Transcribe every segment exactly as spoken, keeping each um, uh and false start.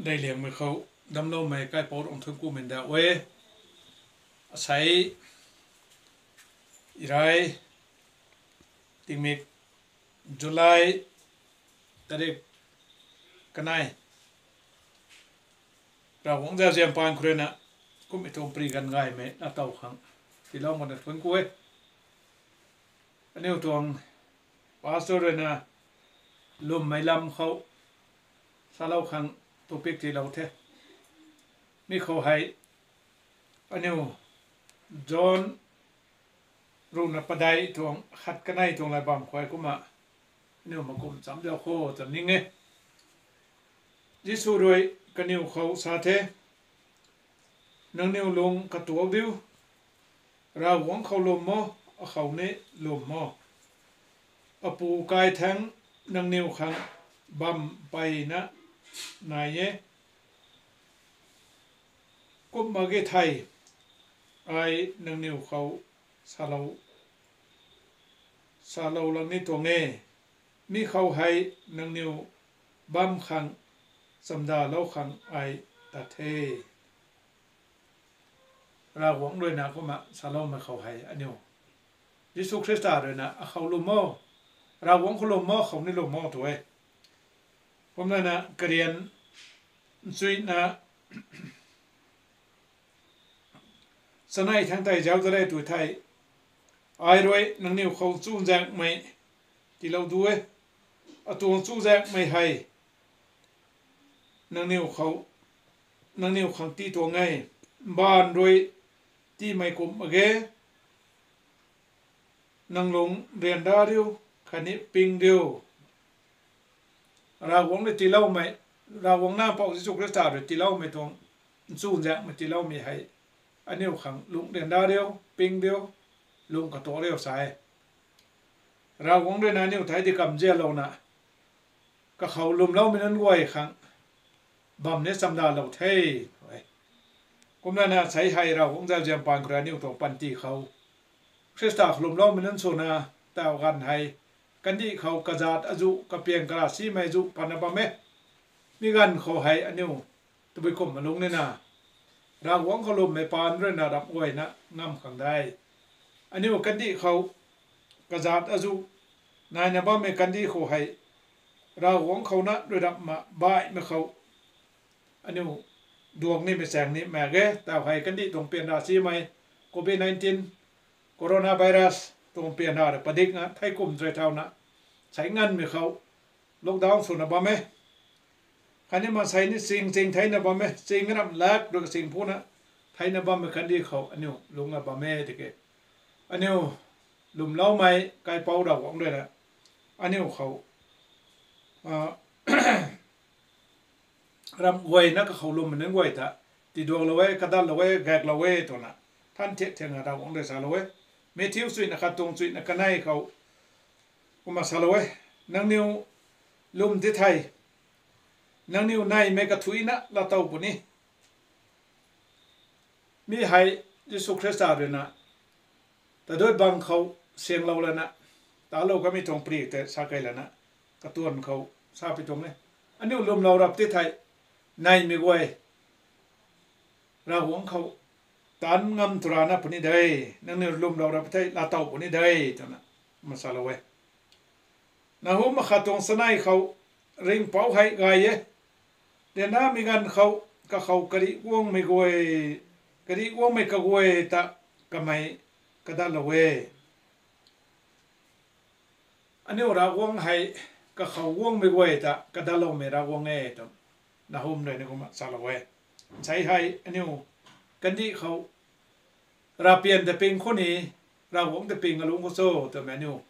Daic liangmei khou damcloumei kaipouc Ruangthunc Kummei nda e. Asei, irai, tingmik July tarik kanei, Ravguangc zauzian paan khou ruina, kummei tuang pary ganv gaymei lattow khang tiilou mana thuanc ku e. Aniu tuang pastor ruina lwmmei lam khou salou khang topic tiilou the. Mi khou hei aniu John ruhna padeih tuang khat kanei tuang lay bam khou kumna aniu makum cham zau kho twna ning e. Jisu rui kaniw khou sa the, nangniw lung katuak diu, Ravguangc khou lwm o, akhou ni lwm o. Apu kai thangc nangniw khang bam mpeyna nai e. Kumna ge thei, ai nangniw khou salou, salou lang ni tuang e. Mi khou hei nangniw bam khang chamdalou khang ai tat the. Ravguangc ruina kumna saloumei khou hei aniu, Jisu Khrista ruina akhou lwm o, Ravguangc khou lwm o, akhou ni lwm o tw e. Kumlana karian nchuina chanei thangc tei zauc ta re tw thei, ai rui nangniw khou chuzaenghmei tiilou du e. Atuang chuzaenghmei hei nangniw khou, nangniw khang tii tuang e. Mbaanv rui tiimei kum mak ge, nang lung ryanra riu, khatni ping riu. Ravguangc rui tiiloumei, Ravguangc Nac Mpouh Jisu Khrista rui tiiloumei tuang chuzaenghmei tiiloumei hei aniu khang lung ryanra riu, ping riu, lung katuak riu sa e. Ravguangc ruina aniu thei di kamzianlouna kakhou lwmloumei nunc guay khang bam ni chamdalou the. Kumlana sei hei Ravguangc zauzian paan khou rui aniu tuang panty khou Khrista khou lwmloumei nunc swna taw ganv hei kandih khou kazat azuh, kapiang kara simei zuh patna bam e. Mi ganv khou hei aniu tabui kumna lungc nina Ravguangc khou lwmmei paan ruina ramh guayna ngam khang de. Aniu kandih khou kazat azuh naina bammei kandih khou hei Ravguangc khouna rui ramhna baihmei khou aniu duang nimei chaeng ni mak ge. Taw hei kandih tuang pianra simei, covid nineteen, coronavirus tuang pianra rui padikna thei kum thrui thauna sei nganvmei khou lockdown swna bam e. Khatni maansei ni ching ching theina bam e, ching ramh lak rui kasing phuna theina bammei kandih khou aniu lungcna bam e tiki, aniu lwmloumei kaipouc Ravguangc ruina aniu khou ramh guayna kakhou lwmmei nunc guay ta tiduaklou e, kadatlou e, gaeklou e twna than thiak thiakna Ravguangc rui salou e. Matthew chuina khat tuang chuina kanei khou kumna salou e, nangniw lwm ti thei, nangniw neihmei kathuicna laatow puni. Mi hei Jisu Khrista ruina tadut bang khou sianglou lana talou kamei tuang pary tei sa kei lana katuan khou sa pi tuang e. Aniu lwmlou rap ti thei, neihmei guay Ravguangc khou taanv ngam twrana puni de, nangniw lwmlou rap thei laatow puni de twna kumna salou e. Nahum akhat tuang chanei khou ringhpouc hei gay e. Ryanramei ganv khou kakhou karih guangmei guay, karih guangmei kaguay ta kamei kadatlou e. Aniu Ravguangc hei kakhou guangmei guay ta kadaloumei Ravguangc e twna Nahum rui ni kumna salou e. Sei hei aniu kandih khou ravpian ta ping khou ni, Ravguangc ta ping alung khou cho twmei aniu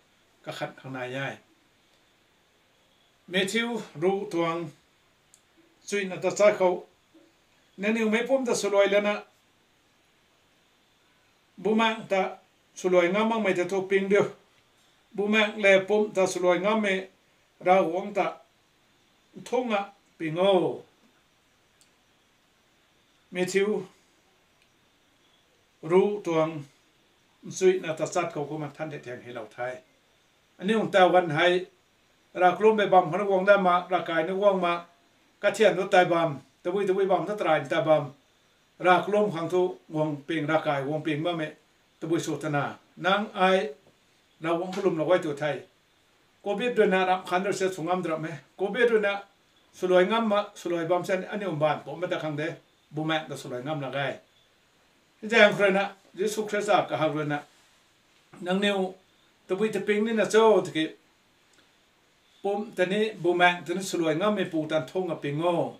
kakhat khang nai e. Matthew ruh tuang chuina tachat khou, nangniw meic pumc ta swluai lana bumaengh ta swluai ngam makmei ta thu ping diu. Bumaengh lev pumc ta swluai ngammei Ravguangc ta nthungna ping o. Matthew ruh tuang chuina tachat khou kumna than thiak thiak hei lou the. Aniu taw ganv hei ravkalummei bam khou na guang dat ma, ravkai na guang ma, kathian tu tei bam, tabui tabui bam ta try ta bam, rav kalum khang thu guang ping, ravkai guang ping bammei tabui sw twna, nang ai Ravguangc kalumlou e tu the. Covid ruina ramh khan rui se sw ngam dram e. Covid ruina swluai ngam ma, swluai bam se aniu mbaanv pumc mei ta khang de, bumaengh ta swluai ngam lak ge. Zaeng khou ruina, Jisu Khrista kahak ruina, nangniw tabui ta ping nina cho tiki, pumc ta ni, bumaengh ta ni swluai ngammeipu tan thung a ping o.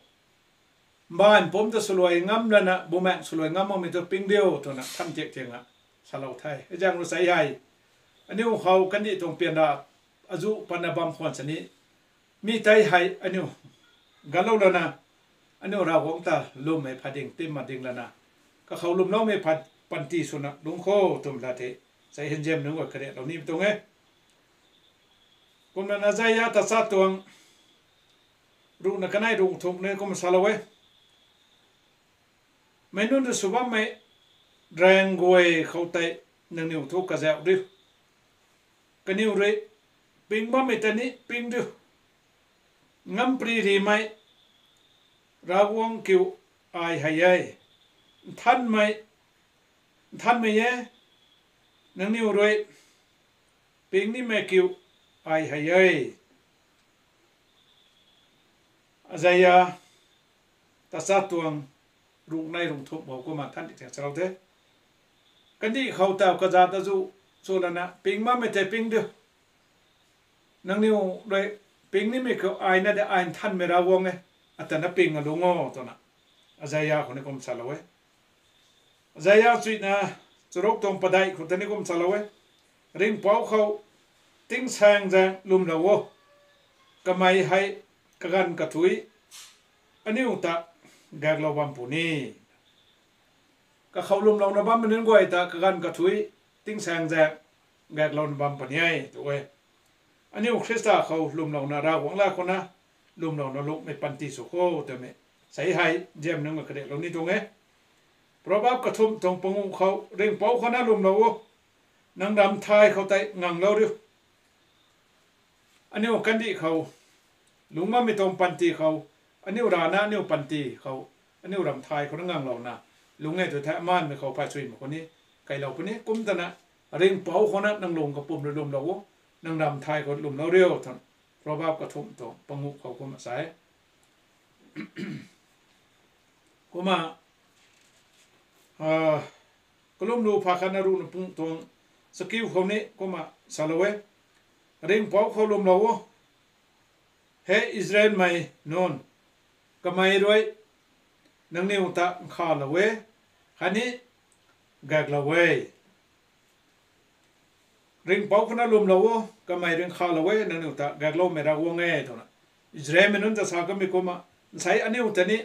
Mbaanv pumc ta swluai ngam lana, bumaengh swluai ngam makmei tu ping diu, twna than tiak tiang a salou the. Zaeng rui sa hei, aniu khou kandih tuang pian ra azuh patna bam khwan sini, mi tei hei aniu galou lana, aniu Ravguangc ta lwmmei phat ding, tim mat ding lana, kakhou lwmloumei phat panty swna lungc kho twmei la the, sei henziam nunc guay kariatlou ni tuang e. Kumna Isaia tachat tuang ruhna kanei ruh thumh ni kumna salou e. Meic nunc rui sw bammei raeng guay khou tei nangniw thu kazauh riu. Kaniw rui ping bammei ta ni ping riu. Ngampri rimei Ravguangc kiu ai hei e. Nthanmei, nthanmei e. Nangniw rui ping nimei kiu ai hei e. Isaia tachat tuang ruh nei ruh thumh khou kumna than tiak tiang salou the. Kandih khou taw kazat azuh sw lana, ping bammei tei ping diu. Nangniw rui ping nimei khou ai na de, ai nthanmei Ravguangc e, ata na ping a lungc o, twna Isaia khou ni kum salou e. Isaia chuina charuk tuang padeih khou ta ni kum salou e. Ringhpouc khou tingsaengzaeng lwmlou o. Kamei hei kaganv kathuic aniu ta gaeklou bam puni. Kakhou lwmlouna bammei nunc guay ta kaganv kathuic tingsaengzaeng gaeklouna bam puni e tu e. Aniu Khrista khou lwmlouna, Ravguangc la khou na lwmlouna lungcmei panty sw kho twmei sei hei ziam nunc guay kariatlou ni tuang e. Proverb kathumh tuang panguh khou, Ringhpouc khou na lwmlou o, nang ramthay khou tei nganglou riu. Aniu kandih khou, lungc bammei tuang panty khou, aniu rana aniu panty khou, aniu ramthay khou na nganglouna lungc e tu the, amanmei khou phay chuymei khou ni kailou puni. Kum tana, Ringhpouc khou na nang lung kapwm rui lwmlou o, nang ramthay khou lwmlou riu, twna Proverb kathumh tuang panguh khou kumna sa e. Kumna, kalum lu pha khatna ruhna panguh tuang chakiu khou ni kumna salou e. Ringhpouc khou lwmlou o, he Israelmei nunc, kamei rui nangniw ta nkhavlou e, khatni gaeklou e. Ringhpouc khou na lwmlou o, kamei rui nkhavlou e, nangniw ta gaekloumei Ravguangc e, twna Israelmei nunc ta sa kamei kumna, nsei aniu ta ni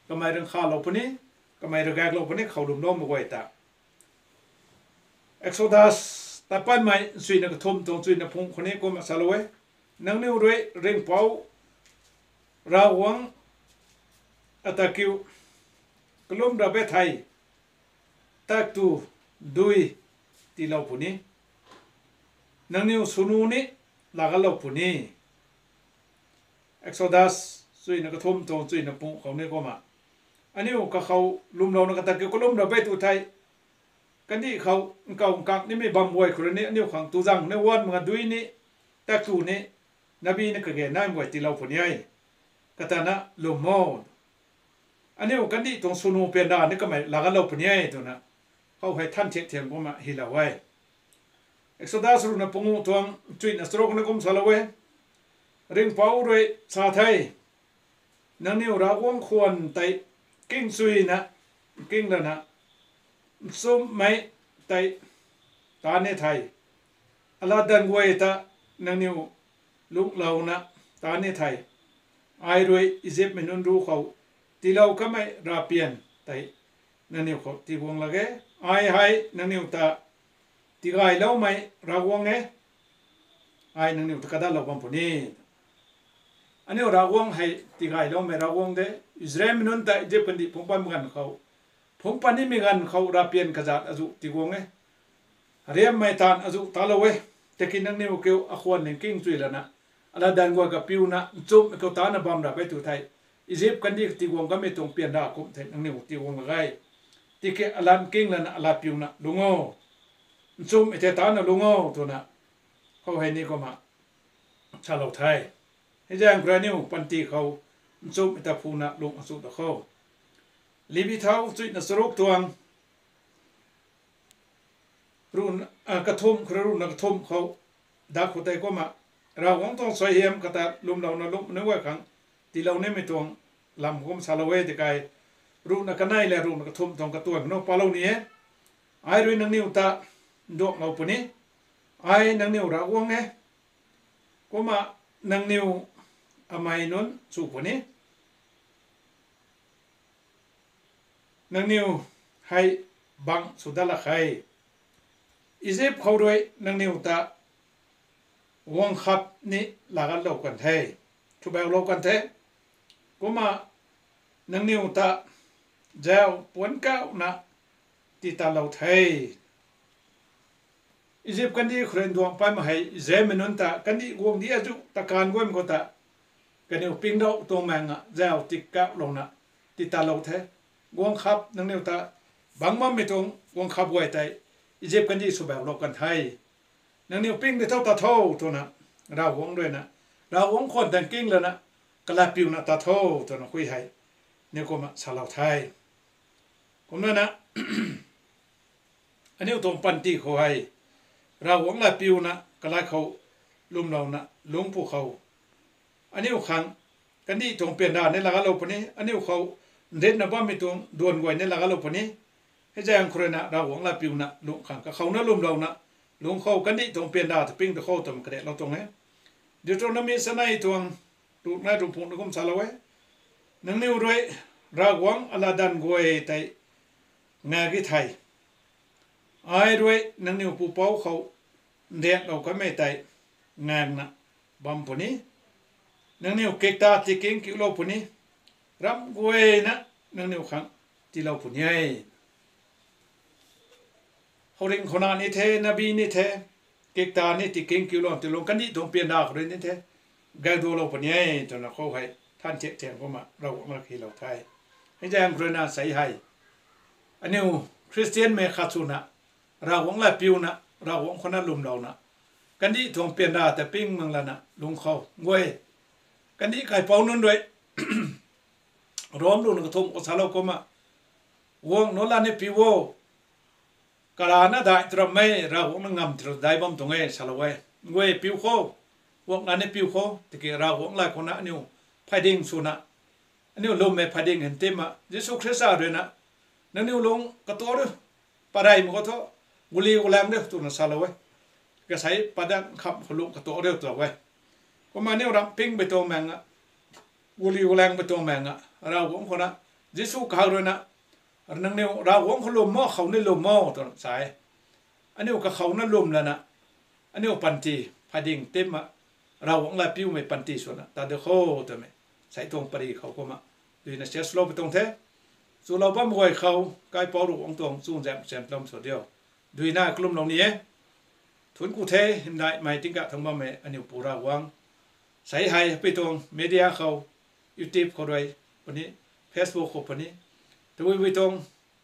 kamei rui nkhavlou puni, kamei rui gaeklou puni, khou lwmloumei guay ta. Exodus tapanmei chuina kathumh tuang chuina panguh khou ni kumna salou e. Nangniw rui Ringhpouc Ravguangc ata kiu kalum rap e thei, taktu dui tiilou puni. Nangniw swnu ni laaganlou puni. Exodus chuina kathumh tuang chuina panguh khou ni kumna, aniu kakhou lwmlouna kata kiu kalum rap e tu thei, kandih khou nkaw nkak nimei bam guay khou rui ni aniu khang tuzang ni wan mak dui ni, taktu ni, nabi ni kage naimei guay tiilou puni e. Kata na lwm o. Aniu kandih tuang swnu pian ra ni kamei laaganlou puni e, twna khou hei than thiak thiang kumna hylou e. Exodus ruhna panguh tuang chuina charuk na kum salou e. Ringhpouc rui sa the, nangniw Ravguangc khwan tei kingchuina king lana, nchumhmei tei ta ni thei, alatdanv guay ta nangniw lungclouna ta ni thei, ai rui Izipmei nunc ruc khou tiilou kamei ravpian tei nangniw khou tiguang lak e. Ai hei nangniw ta tigayloumei Ravguangc e. Ai nangniw ta kadatlou bam puni. Aniu Ravguangc hei tigayloumei Ravguangc de. Israelmei nunc ta Izip kandih phungc patmei ganv khou, phungc pat nimei ganv khou ravpian kazat azuh tiguang e. Riammei taanv azuh talou e. Tiki nangniw kiu akhwan ling kingchui lana, alatdanv guay kapiuna nchumhmei kiu tana bam rap e tu thei, Izip kandih tiiguang kamei tuang pian ra kum the nangniw tiiguang la ge. Tiki alan king lana alaipiuna lung o. Nchumhmei the tana lung o twna khou hei ni kumna salou the. Hei zaeng khou rui aniu panty khou nchumhmei ta phuna lung achu ta khou. Levi thau chuihna charuk tuang kathumh khou rui ruhna kathumh khou, dak khou tei kumna Ravguangc tuang suaihiam kata lwmlouna lungc nunc guay khang tiilou nimei tuang lam kum salou e tiki, ruhna kanei le ruhna kathumh tuang katuang nu palou ni e. Ai rui nangniw ta nduanglou puni. Ai nangniw Ravguangc e. Kumna nangniw amei nunc sw puni. Nangniw hei bangc sw dat lak khe. Izip khou rui nangniw ta guang khap ni laaganlou kan the, thubaulou kan the. Kumna nangniw ta zau puanc kauhna titalou the. Izip kandih khou rui nduang paimei hei Israelmei nunc ta kandih guang di azu takan guaymei khou ta kaniw pingdau tuang maeng a zau tikauhlouna titalou the. Guang khap nangniw ta bangc bammei tuang guang khap guay tei Izip kandih swbaulou kan the. Nangniw ping di tho ta tho twna Ravguangc ruina, Ravguangc khwan tang king lana kalaipiuna ta tho twna khui hei ni kumna salou the. Kumna na aniu tuang panty khou hei Ravguangc laipiuna kalai khou lwmlouna lungc pw khou aniu khang kandih tuang pian ra ni laaganlou puni, aniu khou nritna bammei tuang duan guay ni laaganlou puni. Hei zaeng khou ruina Ravguangc laipiuna lungc khang kakhouna lwmlouna lungc khou kandih tuang pian ra ta ping ta khou twmei kadehlou tuang e. Deuteronomy sanei tuang ruhna ruhphungc na kum salou e. Nangniw rui Ravguangc alatdanv guay tei ngak e thei, ai rui nangniw pupouc khou ndiatlou kanmei tei ngakna bam puni. Nangniw kikta tiking kiulou puni. Ram guayna nangniw khang tiilou puni e. Houring khou na ni the, nabi ni the, kikta ni tiking kiulou tiilou kandih tuang pian ra khou rui ni the, gakdualou puni e twna khou hei than thiak thiang kumna Ravguangc na kilou the. Hei zaeng khou ruina sei hei aniu Khristianmei khat swna Ravguangc laipiuna, Ravguangc khou na lwmlouna kandih tuang pian ra ta ping mang lana lungc khou guay, kandih kaipouc nunc rui Rom ruhna kathumh khou salou kumna, guang nunc la ni piu o, karana dai tw rammei Ravguangc na ngam tw dai bam tuang e salou e. Guay piu khou, guang la ni piu khou, tiki Ravguangc lay khou na aniu phayding swna aniu lwmmei phayding hen timna Jisu Khrista ruina, nangniw lung katuak riu, pareymei khou thu guli gulaeng riu twna salou e. Kasei padan kham khou lung katuak riu twlou e. Kumna aniu ram pingmei tuang maeng a, guli gulaengmei tuang maeng a, Ravguangc khou na, Jisu kahak ruina, nangniw Ravguangc khou lwm o, khou ni lwm o twna sa e. Aniu kakhouna lwm lana aniu panty phayding timna Ravguangc laipiumei panty swna tat di kho twmei sei tuang pary khou kumna duina siaslou pui tuang the. Chulou bam guay khou kaipouc Ravguangc tuang chuzaenghmei champlam sw diu. Duina kalumlou ni e. Thuanc ku the, hymdaihmei tingkauh thangc bammei aniu Pu Ravguangc, sei hei pui tuang media khou, YouTube khou rui puni, Facebook khou puni, tabui pui tuang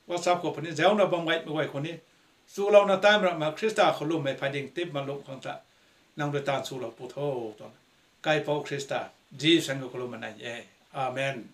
WhatsApp khou puni zauna bam gaymei guay khou ni, chulouna taimei ramhna Khrista khou lwmmei phayding timna lwm khang ta nang rui taanv chulou pu tho twna kaipouc Khrista Jisu zaeng khou kalum nai e. Amen.